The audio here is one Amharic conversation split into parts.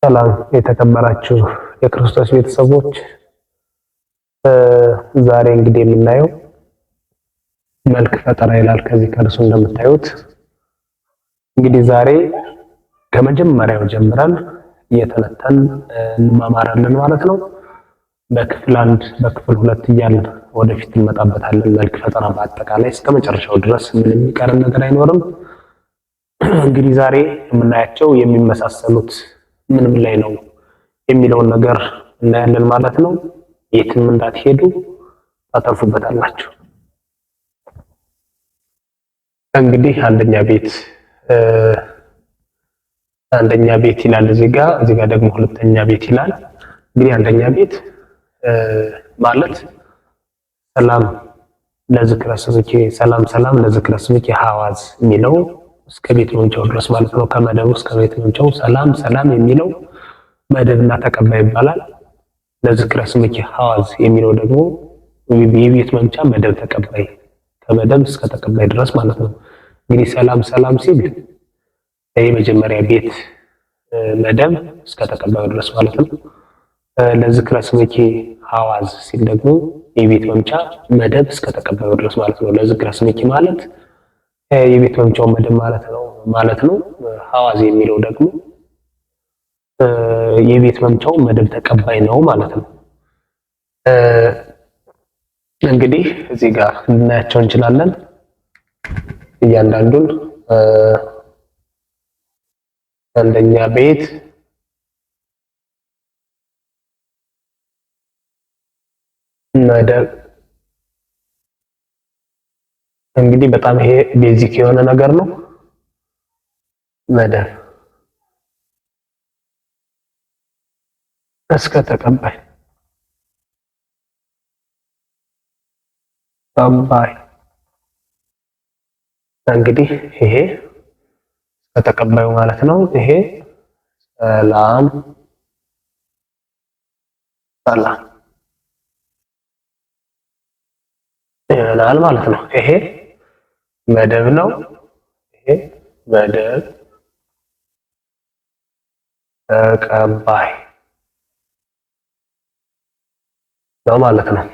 ሰላም የተከበራችሁ የክርስቶስ ቤተሰቦች፣ ዛሬ እንግዲህ የምናየው መልክ ፈጠራ ይላል። ከዚህ ከእርሱ እንደምታዩት እንግዲህ ዛሬ ከመጀመሪያው ጀምረን እየተነተን እንማማራለን ማለት ነው። በክፍል አንድ በክፍል ሁለት እያልን ወደፊት እንመጣበታለን። መልክ ፈጠራ በአጠቃላይ እስከ መጨረሻው ድረስ ምንም የሚቀረን ነገር አይኖርም። እንግዲህ ዛሬ የምናያቸው የሚመሳሰሉት ምን ምን ላይ ነው የሚለውን ነገር እናያለን ማለት ነው። የትም እንዳትሄዱ ታተርፉበታላችሁ። እንግዲህ አንደኛ ቤት ይላል እዚህ ጋር ደግሞ ሁለተኛ ቤት ይላል። እንግዲህ አንደኛ ቤት ማለት ሰላም ለዝክረ ስምኪ፣ ሰላም ሰላም ለዝክረ ስምኪ ሐዋዝ የሚለው እስከ ቤት መምቻው ድረስ ማለት ነው። ከመደቡ እስከ ቤት መምቻው ሰላም ሰላም የሚለው መደብና ተቀባይ ይባላል። ለዝክረ ስምኪ ሐዋዝ የሚለው ደግሞ የቤት መምቻ መደብ ተቀባይ፣ ከመደብ እስከ ተቀባይ ድረስ ማለት ነው። እንግዲህ ሰላም ሰላም ሲል የመጀመሪያ ቤት መደብ እስከ ተቀባዩ ድረስ ማለት ነው። ለዝክረ ስምኪ ሐዋዝ ሲል ደግሞ የቤት መምቻ መደብ እስከ ተቀባዩ ድረስ ማለት ነው። ለዝክረ ስምኪ ማለት የቤት መምቻው መደብ ማለት ነው። ሐዋዝ የሚለው ደግሞ የቤት መምቻው መደብ ተቀባይ ነው ማለት ነው። እንግዲህ እዚህ ጋር ልናያቸው እንችላለን እያንዳንዱን። አንደኛ ቤት መደብ፣ እንግዲህ በጣም ይሄ basic የሆነ ነገር ነው። መደብ እስከ ተቀባይ ተቀባይ፣ እንግዲህ ይሄ እስከ ተቀባዩ ማለት ነው። ይሄ ሰላም ሰላም ይሆናል ማለት ነው። ይሄ መደብ ነው። ይሄ መደብ ተቀባይ ነው ማለት ነው።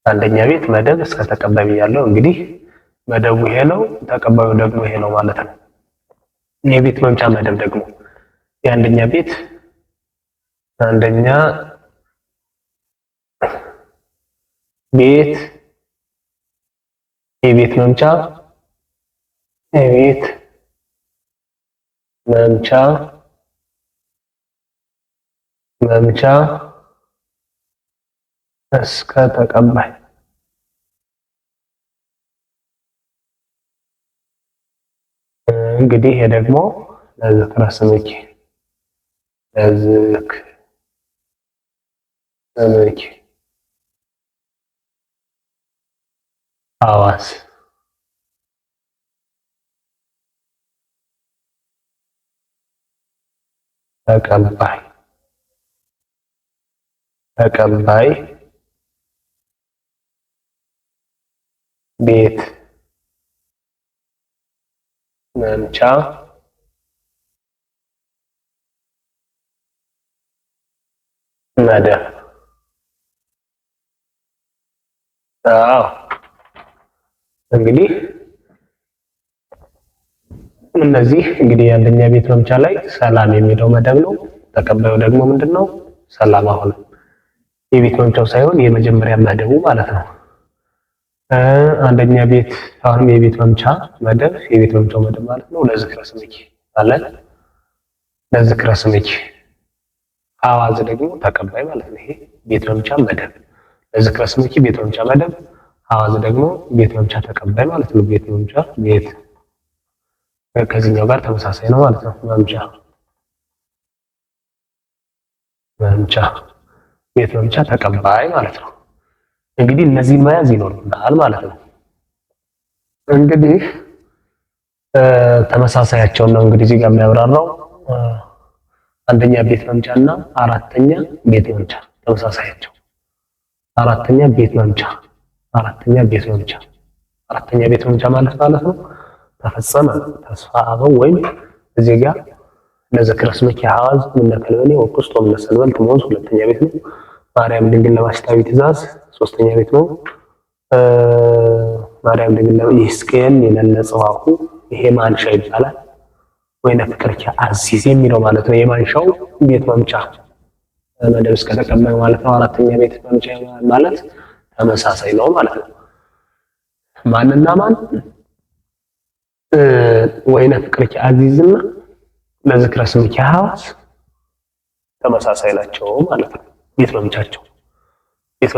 አንደኛ ቤት መደብ እስከ ተቀባይ ብያለሁ። እንግዲህ መደቡ ይሄ ነው፣ ተቀባዩ ደግሞ ይሄ ነው ማለት ነው። የቤት መምቻ መደብ ደግሞ የአንደኛ ቤት አንደኛ ቤት የቤት መምቻ የቤት መምቻ መምቻ እስከ ተቀባይ። እንግዲህ ይሄ ደግሞ ለዝክረ ስምኪ ለዝክረ ስምኪ ሐዋዝ ተቀባይ ተቀባይ ቤት መምቻ መደብ። አዎ፣ እንግዲህ እነዚህ እንግዲህ የአንደኛ ቤት መምቻ ላይ ሰላም የሚለው መደብ ነው። ተቀባዩ ደግሞ ምንድን ነው? ሰላም። አሁንም የቤት መምቻው ሳይሆን የመጀመሪያ መደቡ ማለት ነው። አንደኛ ቤት አሁንም የቤት መምቻ መደብ፣ የቤት መምቻው መደብ ማለት ነው። ለዝክረ ስምኪ ማለት ለዝክረ ስምኪ ሐዋዝ ደግሞ ተቀባይ ማለት ነው። ይሄ ቤት መምቻ መደብ ለዝክረ ስምኪ ቤት መምቻ መደብ፣ ሐዋዝ ደግሞ ቤት መምቻ ተቀባይ ማለት ነው። ቤት መምቻ ቤት ከዚህኛው ጋር ተመሳሳይ ነው ማለት ነው። መምቻ መምቻ ቤት መምቻ ተቀባይ ማለት ነው። እንግዲህ እነዚህን መያዝ ይኖርብናል ማለት ነው። እንግዲህ ተመሳሳያቸውን ነው እንግዲህ እዚህ ጋር የሚያብራራው። አንደኛ ቤት መምቻ እና አራተኛ ቤት መምቻ ተመሳሳያቸው። አራተኛ ቤት መምቻ አራተኛ ቤት መምቻ አራተኛ ቤት መምቻ ማለት ማለት ነው ተፈጸመ ተስፋ አበው ወይም እዚህ ጋር ለዝክረ ስምኪ ሐዋዝ እምነ ከልበኔ ወቁስጥ ወእምነ ሰንበልት ምዑዝ ሁለተኛ ቤት ነው። ማርያም ድንግል ለባሲታዊ ትእዛዝ ሶስተኛ ቤት ነው። ማርያም ድንግል ይስቅየን የለነ ጽዋሁ ይሄ ማንሻ ይባላል። ወይነ ፍቅርኪ አዚዝ የሚለው ማለት ነው። የማንሻው ቤት መምቻ መደብ እስከ ተቀባዩ ማለት ነው። አራተኛ ቤት መምቻ ማለት ተመሳሳይ ነው ማለት ነው። ማንና ማን ወይነ ፍቅርኪ አዚዝና ለዝክረ ስምኪ ሐዋዝ ተመሳሳይ ናቸው ማለት ነው። ቤት መምቻቸው ቤት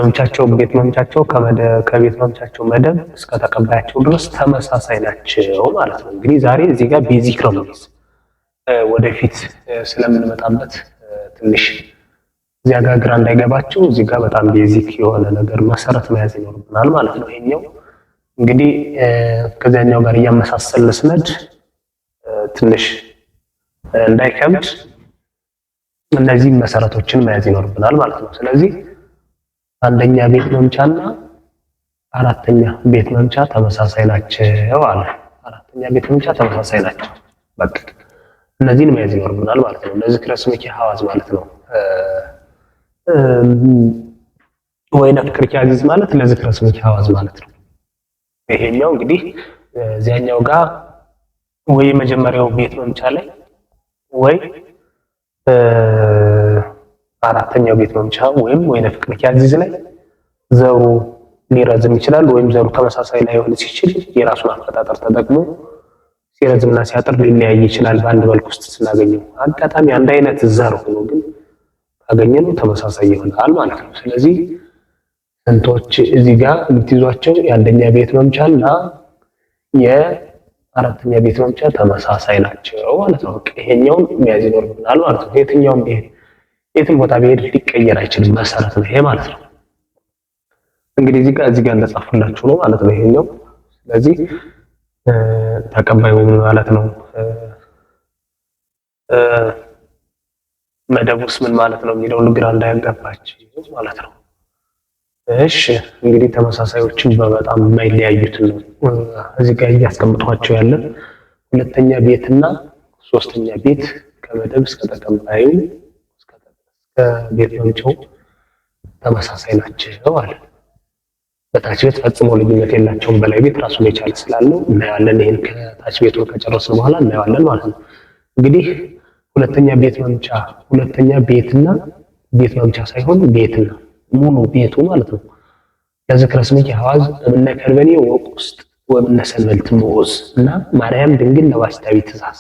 መምቻቸው ከቤት መምቻቸው መደብ እስከ ተቀባያቸው ድረስ ተመሳሳይ ናቸው ማለት ነው። እንግዲህ ዛሬ እዚህ ጋር basic ነው የሚይዝ ወደፊት ስለምንመጣበት ትንሽ እዚያ ጋር ግራ እንዳይገባቸው እዚህ ጋር በጣም basic የሆነ ነገር መሰረት መያዝ ይኖርብናል ማለት ነው። ይሄኛው እንግዲህ ከዚያኛው ጋር እያመሳሰልን ስነድ ትንሽ እንዳይከብድ እነዚህ መሰረቶችን መያዝ ይኖርብናል ማለት ነው። ስለዚህ አንደኛ ቤት መምቻና አራተኛ ቤት መምቻ ተመሳሳይ ናቸው አለ። አራተኛ ቤት መምቻ ተመሳሳይ ናቸው። በቃ እነዚህን መያዝ ይኖርብናል ማለት ነው። ለዝክረ ስምኪ ሐዋዝ ማለት ነው። ወይነ ፍቅርኪ አዚዝ ማለት ለዝክረ ስምኪ ሐዋዝ ማለት ነው። ይሄኛው እንግዲህ እዚያኛው ጋር ወይ መጀመሪያው ቤት መምቻ ላይ ወይ አራተኛው ቤት መምቻ ወይም ወይነ ፍቅርኪ አዚዝ ላይ ዘሩ ሊረዝም ይችላል፣ ወይም ዘሩ ተመሳሳይ ላይሆን ሲችል የራሱን አፈጣጠር ተጠቅሞ ሲረዝምና ሲያጥር ሊለያይ ይችላል። በአንድ መልክ ውስጥ ስናገኘው አጋጣሚ አንድ አይነት ዘር ሆኖ ግን ካገኘነው ተመሳሳይ ይሆናል ማለት ነው። ስለዚህ ስንቶች እዚህ ጋር የምትይዟቸው የአንደኛ ቤት መምቻና የአራተኛ ቤት መምቻ ተመሳሳይ ናቸው ማለት ነው። በቃ ይሄኛውን መያዝ ይኖርብናል ማለት ነው። የትኛውም ቢሄድ የትም ቦታ ቢሄድ ሊቀየር አይችልም። መሰረት ነው ይሄ ማለት ነው። እንግዲህ እዚህ ጋር እንደጻፉላችሁ ነው ማለት ነው ይሄኛው። ስለዚህ ተቀባዩ ምን ማለት ነው፣ መደቡስ ምን ማለት ነው የሚለውን ግራ እንዳያጋባችሁ ማለት ነው። እሺ እንግዲህ ተመሳሳዮችን በጣም የማይለያዩትን ነው እዚህ ጋር እያስቀምጧቸው ያለ ሁለተኛ ቤትና ሶስተኛ ቤት ከመደብ እስከ ተቀባዩ እስከ ቤት መምቻው ተመሳሳይ ናቸው አለ። በታች ቤት ፈጽሞ ልዩነት የላቸውም። በላይ ቤት ራሱን የቻለ ስላለው እናየዋለን። ይሄን ከታች ቤቱን ከጨረስን በኋላ እናየዋለን ማለት ነው። እንግዲህ ሁለተኛ ቤት መምቻ ሁለተኛ ቤትና ቤት መምቻ ሳይሆን ቤትና ሙሉ ቤቱ ማለት ነው። ለዝክረ ስምኪ ሐዋዝ እምነ ከርበኔ ወቁስጥ ወእምነ ሰንበልት ምዑዝ እና ማርያም ድንግል ለባስታዊ ትእዛዝ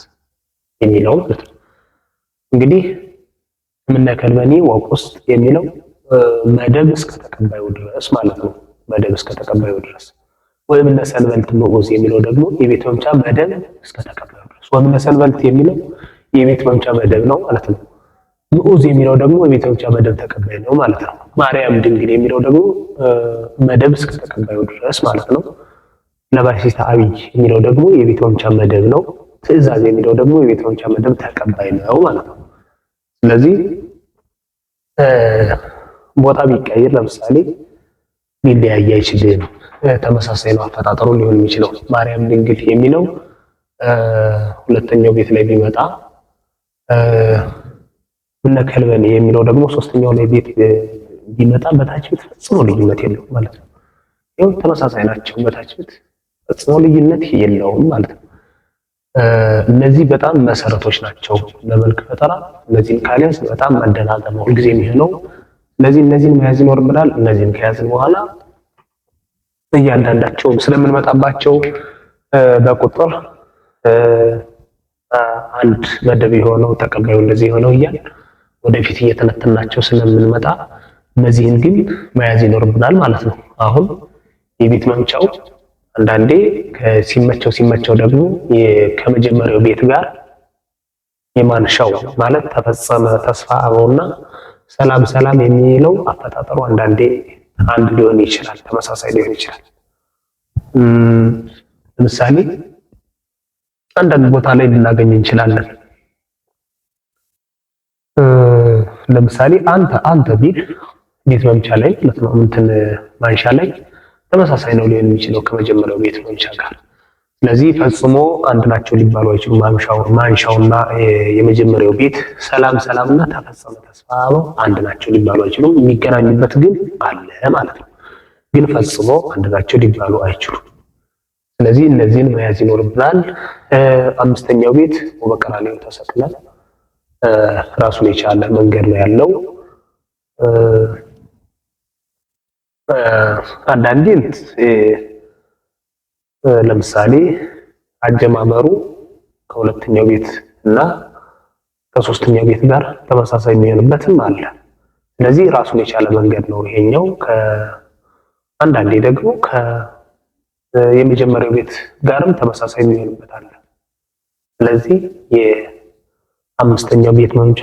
የሚለው ማለት ነው። እንግዲህ እምነ ከርበኔ ወቁስጥ የሚለው መደብ እስከ ተቀባዩ ድረስ ማለት ነው። መደብ እስከ ተቀባዩ ድረስ። ወእምነ ሰንበልት ምዑዝ የሚለው ደግሞ የቤት መምቻ መደብ እስከ ተቀባዩ ድረስ። ወእምነ ሰንበልት የሚለው የቤት መምቻ መደብ ነው ማለት ነው። ምዑዝ የሚለው ደግሞ የቤት መምቻ መደብ ተቀባይ ነው ማለት ነው። ማርያም ድንግል የሚለው ደግሞ መደብ እስከ ተቀባዩ ድረስ ማለት ነው። ለባሲታ አብይ የሚለው ደግሞ የቤት መምቻ መደብ ነው። ትእዛዝ የሚለው ደግሞ የቤት መምቻ መደብ ተቀባይ ነው ማለት ነው። ስለዚህ ቦታ ቢቀይር ለምሳሌ ሊለያይ አይችልም። ተመሳሳይ ነው አፈጣጠሩ ሊሆን የሚችለው። ማርያም ድንግል የሚለው ሁለተኛው ቤት ላይ ቢመጣ እነ ከልበኔ የሚለው ደግሞ ሶስተኛው ላይ ቤት ቢመጣ በታች ቤት ፈጽሞ ልዩነት የለውም ማለት ነው። ይኸው ተመሳሳይ ናቸው። በታች ቤት ፈጽሞ ልዩነት የለውም ማለት ነው። እነዚህ በጣም መሰረቶች ናቸው ለመልክ ፈጠራ። እነዚህን ካልያዝ በጣም መደናገር ነው ሁልጊዜ የሚሆነው። ስለዚህ እነዚህን መያዝ ይኖርብናል። እነዚህን ከያዝን በኋላ እያንዳንዳቸውም ስለምንመጣባቸው በቁጥር አንድ መደብ የሆነው ተቀባዩ እንደዚህ የሆነው እያል ወደፊት እየተነተናቸው ስለምንመጣ እነዚህን ግን መያዝ ይኖርብናል ማለት ነው። አሁን የቤት መምቻው አንዳንዴ ሲመቸው ሲመቸው ደግሞ ከመጀመሪያው ቤት ጋር የማንሻው ማለት ተፈጸመ ተስፋ አበውና ሰላም ሰላም የሚለው አፈጣጠሩ አንዳንዴ አንድ ሊሆን ይችላል፣ ተመሳሳይ ሊሆን ይችላል። ለምሳሌ አንዳንድ ቦታ ላይ ልናገኝ እንችላለን። ለምሳሌ አንተ አንተ ቢል ቤት መምቻ ላይ ማለት ነው እንትን ማንሻ ላይ ተመሳሳይ ነው ሊሆን የሚችለው ከመጀመሪያው ቤት መምቻ ጋር። ስለዚህ ፈጽሞ አንድ ናቸው ሊባሉ አይችሉም። ማንሻውና የመጀመሪያው ቤት ሰላም ሰላምና ተፈጸመ ተስፋ አበው አንድ ናቸው ሊባሉ አይችሉም። የሚገናኙበት ግን አለ ማለት ነው። ግን ፈጽሞ አንድ ናቸው ሊባሉ አይችሉም። ስለዚህ እነዚህን መያዝ ይኖርብናል። አምስተኛው ቤት ወበቀራንዮ ተሰቅለ ራሱን የቻለ መንገድ ነው ያለው። አንዳንዴ ለምሳሌ አጀማመሩ ከሁለተኛው ቤት እና ከሶስተኛው ቤት ጋር ተመሳሳይ የሚሆንበትም አለ። ስለዚህ ራሱን የቻለ መንገድ ነው ይሄኛው። አንዳንዴ ደግሞ የመጀመሪያው ቤት ጋርም ተመሳሳይ የሚሆንበት አለ። ስለዚህ የአምስተኛው ቤት መምቻ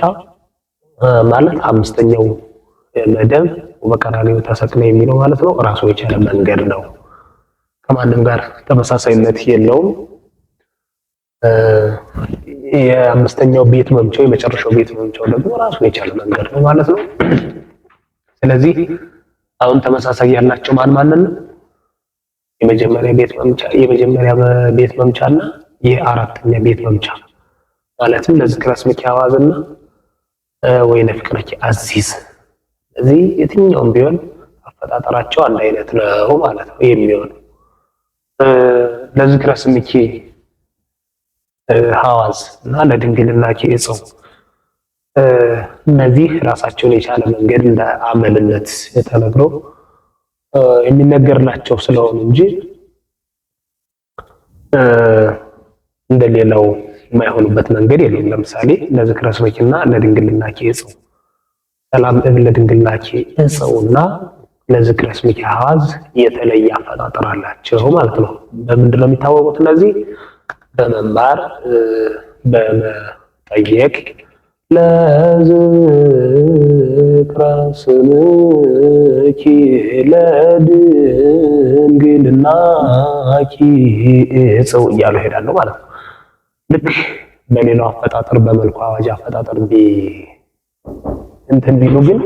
ማለት አምስተኛው መደብ በቀራንዮ ተሰቅለ የሚለው ማለት ነው ራሱ የቻለ መንገድ ነው። ከማንም ጋር ተመሳሳይነት የለውም። የአምስተኛው ቤት መምቻው የመጨረሻው ቤት መምቻው ደግሞ ራሱን የቻለ መንገድ ነው ማለት ነው። ስለዚህ አሁን ተመሳሳይ ያላቸው ማን ማንን ነው? የመጀመሪያ ቤት መምቻ የመጀመሪያ ቤት መምቻና የአራተኛ ቤት መምቻ ማለትም ለዝክረ ስምኪ አዋዝና ወይነ ፍቅረኪ አዚዝ። እዚህ የትኛውም ቢሆን አፈጣጠራቸው አንድ አይነት ነው ማለት ነው የሚሆነው። ለዝክረ ስምኪ ሐዋዝ እና ለድንግልናኪ ዕፀው እነዚህ ራሳቸውን የቻለ መንገድ እንደ አመልነት ተነግሮ የሚነገርላቸው ስለሆኑ እንጂ እንደሌላው የማይሆኑበት መንገድ የለም። ለምሳሌ ለዝክረ ስምኪና ለድንግልናኪ ዕፀው ሰላም እብል ለድንግልናኪ ዕፀውና ለዝክረ ስምኪ ሐዋዝ የተለየ አፈጣጠር አላቸው ማለት ነው። በምንድን ነው የሚታወቁት እነዚህ? በመማር በመጠየቅ ለዝክረ ስምኪ ለድንግልናኪ ዕፀው እያሉ ይሄዳሉ ማለት ነው። ልክ በሌላው አፈጣጠር በመልኩ አዋጅ አፈጣጠር እንትን ቢሉ ግን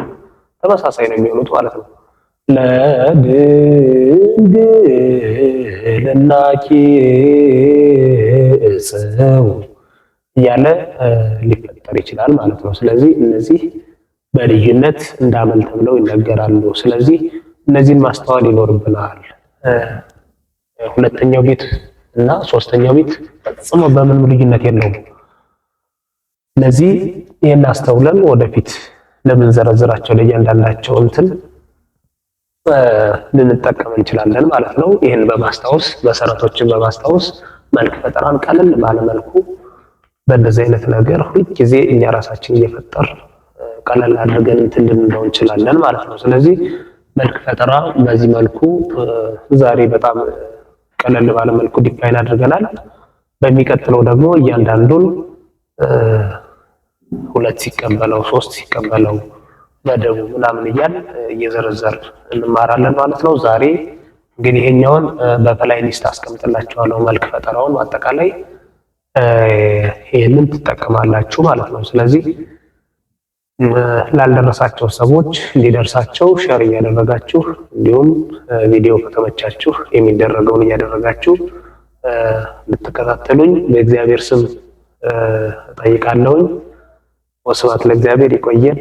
ተመሳሳይ ነው የሚሆኑት ማለት ነው። ለድንግልናኪ ዕፀው እያለ ሊፈጠር ይችላል ማለት ነው። ስለዚህ እነዚህ በልዩነት እንዳመል ተብለው ይነገራሉ። ስለዚህ እነዚህን ማስተዋል ይኖርብናል። ሁለተኛው ቤት እና ሶስተኛው ቤት ፈጽሞ በምንም ልዩነት የለውም። ስለዚህ ይህን አስተውለን ወደፊት ለምንዘረዝራቸው ለእያንዳንዳቸው እንትን ልንጠቀም እንችላለን ማለት ነው። ይህን በማስታወስ መሰረቶችን በማስታወስ መልክ ፈጠራን ቀለል ባለ መልኩ በእንደዚህ አይነት ነገር ሁልጊዜ እኛ ራሳችን እየፈጠር ቀለል አድርገን እንትን ልንለው እንችላለን ማለት ነው። ስለዚህ መልክ ፈጠራ በዚህ መልኩ ዛሬ በጣም ቀለል ባለ መልኩ define አድርገናል። በሚቀጥለው ደግሞ እያንዳንዱን ሁለት ሲቀበለው ሶስት ሲቀበለው መደቡ ምናምን እያል እየዘረዘር እንማራለን ማለት ነው። ዛሬ እንግዲህ ይሄኛውን በ playlist አስቀምጥላችኋለሁ መልክ ፈጠራውን አጠቃላይ ይህንን ትጠቀማላችሁ ማለት ነው። ስለዚህ ላልደረሳቸው ሰዎች እንዲደርሳቸው share እያደረጋችሁ እንዲሁም ቪዲዮ ከተመቻችሁ የሚደረገውን እያደረጋችሁ እንድትከታተሉኝ በእግዚአብሔር ስም እጠይቃለሁኝ። ወስብሐት ለእግዚአብሔር። ይቆየን።